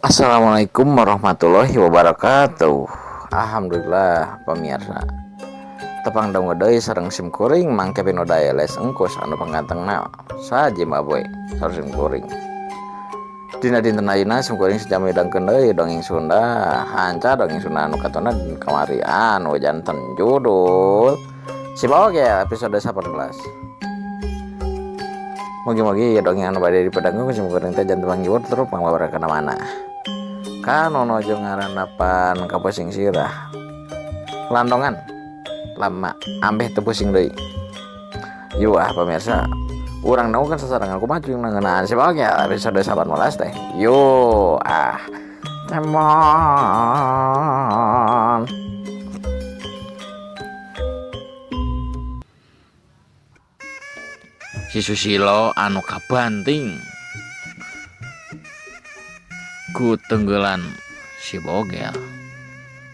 Assalamualaikum warahmatullahi wabarakatuh. Alhamdulillah pemirsa. Tepang dangu deui sareng sim kuring Mang Kevin Oday les engkus anu panggantengna sa Zimbabwe sareng sim kuring. Dina dinten ayeuna sim kuring sejam midangkeun deui dongeng Sunda. Hanca dongeng Sunda anu katona dina kamari anu janten judul Si Bogel episode 18. Mugi-mugi dongeng anu bade dipedangkeun ku sim kuring teh janten panghibur tur pangbabarakana mana. Kanono jeung ngarandapan kapusing sirah. Landongan lama ambeh teu pusing deui. Yuk ah pemirsa, urang dangukeun sasarengan kumaha jeung ngeunaan Si Bogel episode 18 teh. Yuk ah. Come on. Si Susilo anu kabanting ku tenggelan si Bogel.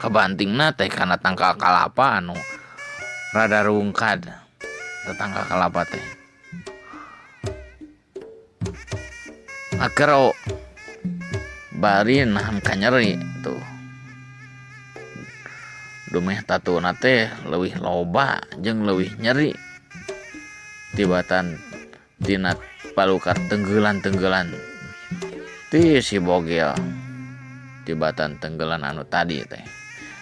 Kabantingna teh kana tangkal kalapa anu rada rungkad. Tangkal kalapa teh. Ngagero bari nahan kanyeri tuh. Dumeh tatuna teh leuwih loba jeung leuwih nyeri tibatan tina palukar tenggelan-tenggelan ti si Bogel tibatan tenggelan anu tadi teh.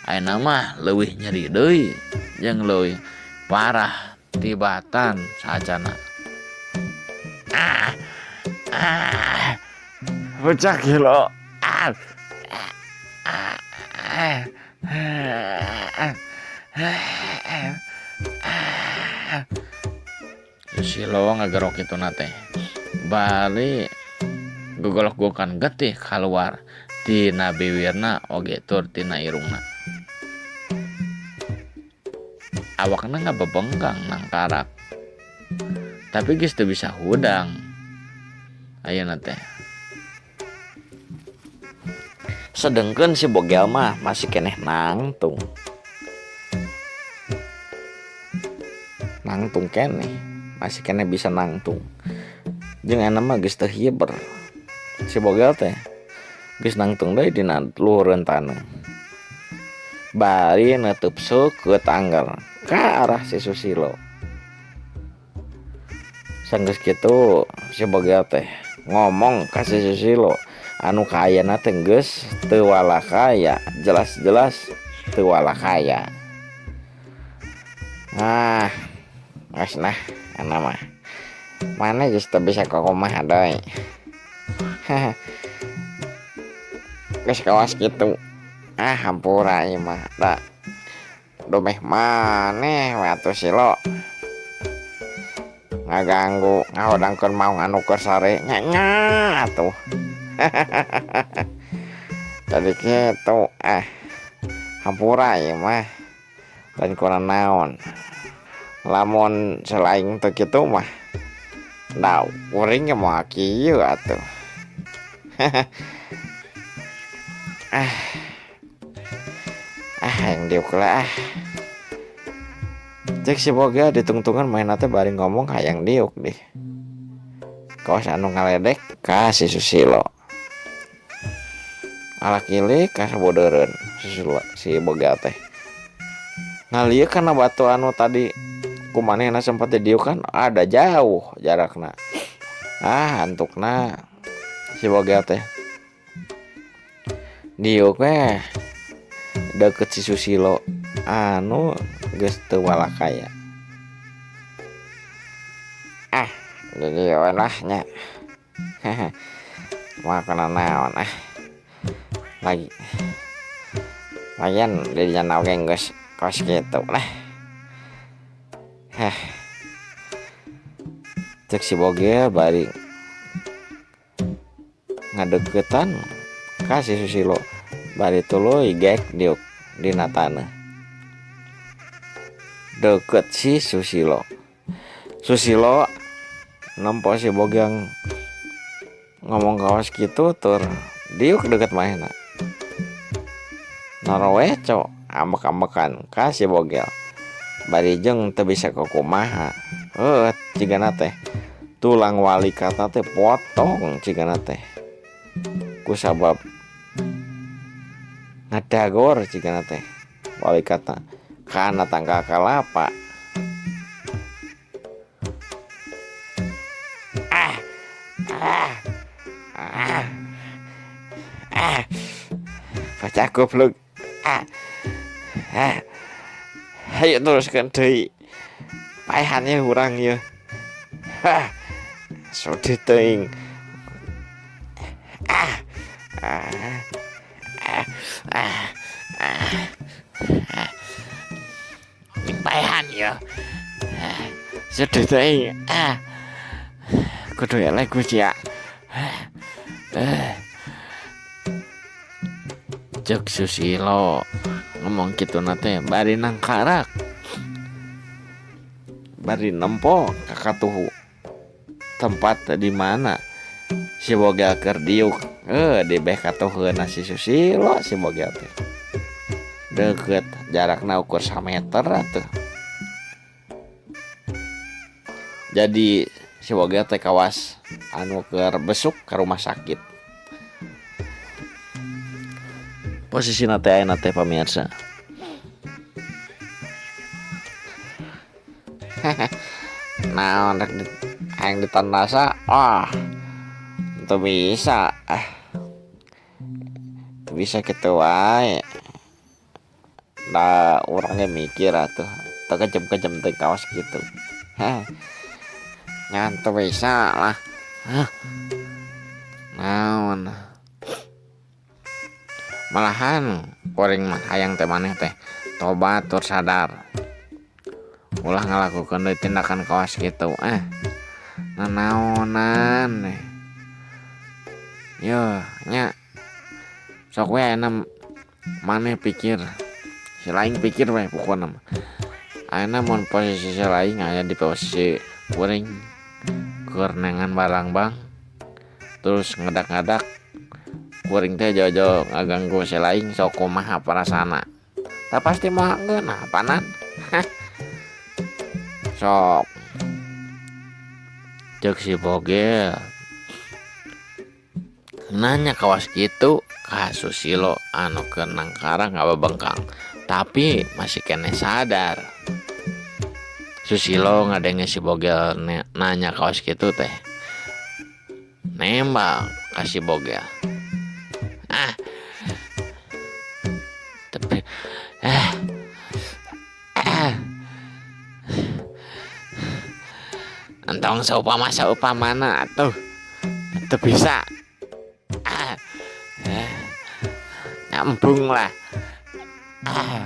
Ayeuna mah leuwih nyeri deui jeung leuwih parah tibatan saacana. Ah, ah, bocah gila. Ah, ah, ah, ah, ah, ah. Susilo ngagerok kituna teh. Bari gogolok-gokan getih kaluar tina biwirna oge tur tina irungna. Awakna ngabebengkang nangkarak. Tapi geus teu bisa hudang ayeuna teh. Sedengkeun si Bogel mah masih keneh nangtung. Nangtung keneh, masih keneh bisa nangtung. Jeung ayeuna mah geus teu hiber. Si Bogel teh geus nangtung deui dina luhureun taneuh. Bari neuteub seukeut angger ka arah si Susilo. Sanggeus kitu si Bogel teh ngomong ka si Susilo anu kaayana teh geus teu walakaya, jelas-jelas teu walakaya. Ah, geus nah ana mah. Mana geus teu bisa kumaha deui. Geus kawas kitu. Ah, hampura ieu mah da. Dumeh maneh we atuh Silo. Ngaganggu ngahodangkeun maung anu keur sare nya nya atuh. Jadi kitu ah. Hampura ieu mah. Lain kurang naon. Lamun selain teu kitu mah da kuring ge moal kieu atuh. Ah. Ah, hayang diuk heula ah. Cek si Bogel ditungtungan manehna teh bari ngomong hayang diuk dih. Kawas anu ngaledek ka si Susilo. Alakilik ka sabodeureun Susilo si Bogel teh. Ngalieu kana batu anu tadi ku manehna sempat didiukan ada jauh jarakna. Ah, antukna si Bogel teh. Diuk we deket si Susilo anu geus teu walakaya. Ah, jadi we lah nya. Moal kana naon ah. Lagi lagian didinya oge geus kos kitu lah. Heh. Cek si Bogel bari ngadeukeutan ka si Susilo bari tuluy gek diuk dina taneuh. Deukeut si Susilo. Susilo nempo si Bogel ngomong kawas kitu tur diuk deukeut manehna. Naroweco ambek-ambekan ka si Bogel. Bari jeung teu bisa kukumaha. Heuh cigana teh tulang wali kata teh potong cigana teh. Ku sabab Dagor jigana teh walikatna kana tangkal kalapa. Ah ah ah ah baca goblok. Ah ah hayu teruskeun deui. Paehannya urang ieu. Hah sudih teuing. Ah ah ah ah ah ning paehan ieu. Sedih teuing. Ah kudu eleh ku sia. Cek Susilo ngomong kituna teh bari nangkarak. Bari nempo ka katuhu tempat di mana si Bogel keur diuk. Dibeh katuheuna si Susilo si Bogel teh. Deukeut jarakna ukur sameter atuh. Jadi si Bogel teh kawas anu keur besuk ka rumah sakit. Posisina teh ayeuna teh pamirsa. Naon rek hayang ditandasa? Ah, teu bisa. Ah. Teu bisa kitu wae. Da urang ge mikir atuh, teu kejem-kejem teh kawas kitu. Heh. Ngan teu bisa lah. Hah. Naon? Malahan kuring mah hayang teh maneh teh tobat tur sadar. Ulah ngalakukeun deui tindakan kawas kitu. Ah. Nanaonan. Yo nya. Sok we ayeuna maneh pikir. Si laing pikir we pokona mah. Ayeuna mun posisi si laing aya di posisi kuring keur neangan barang bang. Terus ngadak-ngadak kuring teh jauh-jauh ngaganggu si laing sok kumaha perasaanna. Tah pasti moal ngeunah panan. Sok. Ceuk si Bogel. Nanya kawas kitu ka Susilo anu keur nangkarang ngababengkang tapi masih keneh sadar. Susilo ngadenge si Bogel nanya kawas kitu teh. Nembak ka si Bogel. Ah. Tapi ah. Ah. Entong saupama saupamana atuh. Teu bisa. Ah. Nyambung lah. Ah.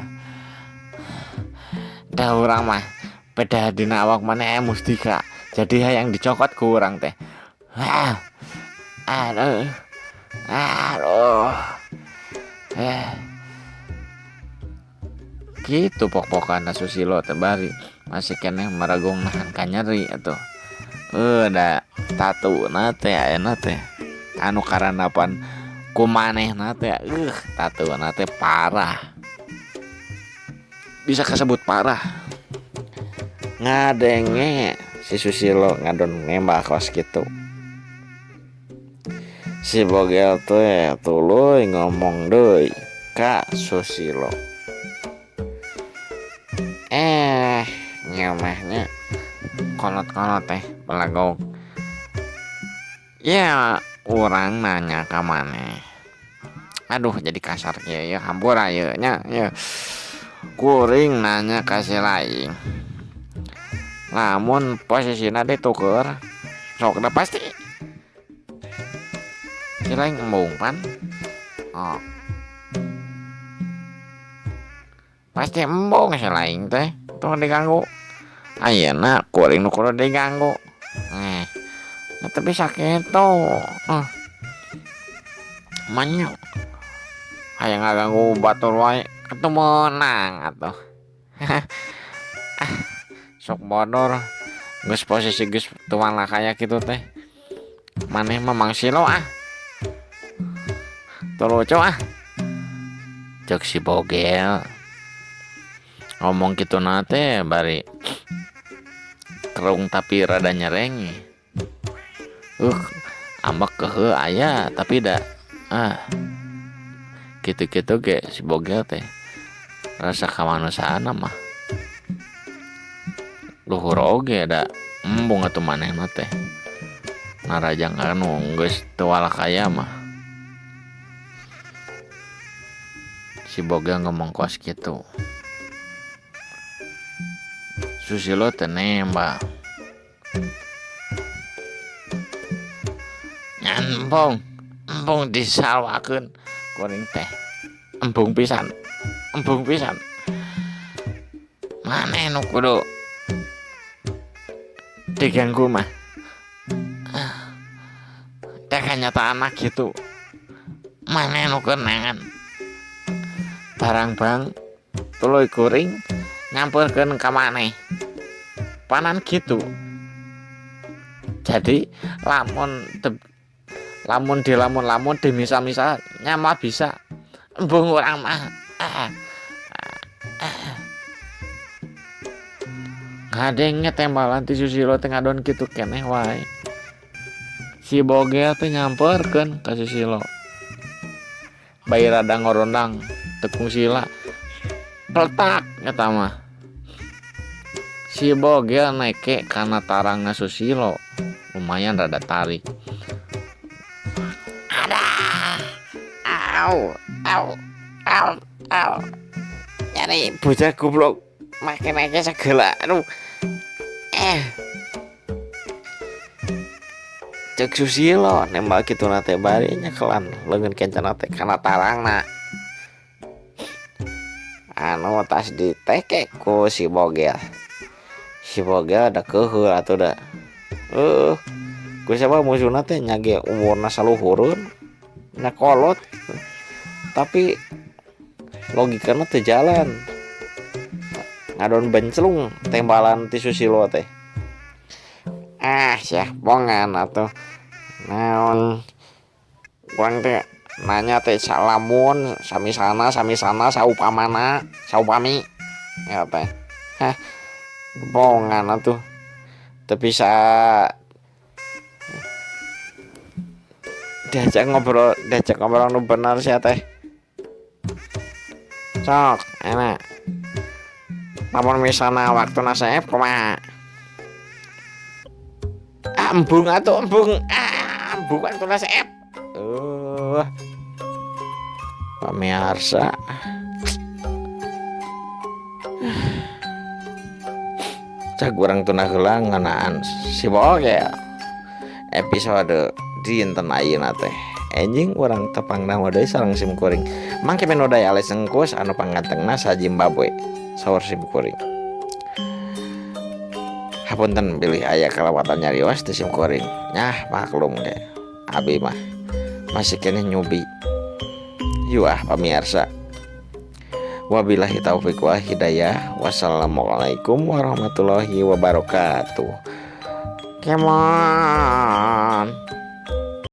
Da urang mah beda dina awak maneh aya mustika. Jadi hayang dicokot ku urang teh. Ah. Aduh. Aduh. Kitu pok-pokan Susilo teh bari masih keneh maragung nahan kanyeri atuh. Da tatuna teh ayeuna teh anu karanapan ku manehna teh tatuna teh parah. Bisa kasebut parah. Ngadenge si Susilo ngadon nembak kos kitu. Si Bogel teh tuluy ngomong deui ka Susilo. Nyamahnya kolot-kolot teh belagog. Ya urang nanya ka maneh. Aduh jadi kasar kieu ya hampura ieu nya ya. Kuring nanya ka si laing. Lamun posisina dituker sok da pasti si laing embung pan. Oh. Pasti embung si laing teh tong diganggu. Ayeuna kuring nu kudu diganggu. Teu bisa kitu. Manyuk. Hayang ngaganggu batur wae teu meunang atuh. Ah, sok bodor. Geus posisi geus tuang lah kaya kitu teh. Maneh mah Mang Silo ah. Teu lucu ah. Ceuk si Bogel. Ngomong kitu na teh bari kerung tapi rada nyereng. Ambek keuheuh aya tapi da ah Kitu-kitu ge si Bogel teh rasa kamanusaana mah luhur oge da embung atuh manehna teh narajang anu geus teu walakaya mah. Si Bogel ngomong kos kitu. Susilo teh nembak. Ngan embung, embung disalwakeun kuring teh. Embung pisan, embung pisan. Maneh nu kudu diganggu mah. Teh kanyataanna kitu. Maneh nu keur neangan barang bang tuluy kuring nyampeurkeun ka maneh. Panan kitu. Jadi lamun lamun dilamun-lamun dimisal-misal nya mah bisa embung urang mah. Ngadenge tembalan ti Susilo teh ngadon kitu keneh wae. Si Bogel teh nyamperkeun ka Susilo. Bayi rada ngorondang teu kungsila. Peletak eta mah. Si Bogel neke kana tarangna Susilo. Lumayan rada tarik. Adah. Au, au, au, au. Nyari bocah goblok make neke segala. Aduh. Cek Susilo nembak kitu na teh bari nyekelan leungeun kencana teh kana tarangna. Anu tas diteke ku si Bogel. Si Bogel da keuheul atuh da. Heueuh. Ku sabab musuhna teh nya ge umurna saluhureun, nya kolot. Tapi logikana teu jalan. Ngadon benclung tembalan ti Susilo teh. Ah sia bongan atuh. Naon urang teh nanya teh salamun samisana samisana saupamana saupami ya teh. Hah bongan atuh. Teu bisa diajak ngobrol nu bener sia teh. Sok enak. Lamun misalna waktuna seep kumaha? Embung atuh embung. Ah, embung waktuna seep. Pamirsa. Cag urang tunah heula ngeunaan si Bogel. Episode dinten ayeuna teh. Enjing urang tepang namo deui sareng sim kuring. Mangke menu daya ales engkus anu pangantengna sa Zimbabwe. Saur sim kuring. Hapunten bilih aya kalewatan nyarios ti sim kuring. Nyah maklum ge. Abi mah masih keneh nyubi. Yuah pamirsa. Wabillahi taufik wal hidayah. Wassalamualaikum warahmatullahi wabarakatuh. Come on.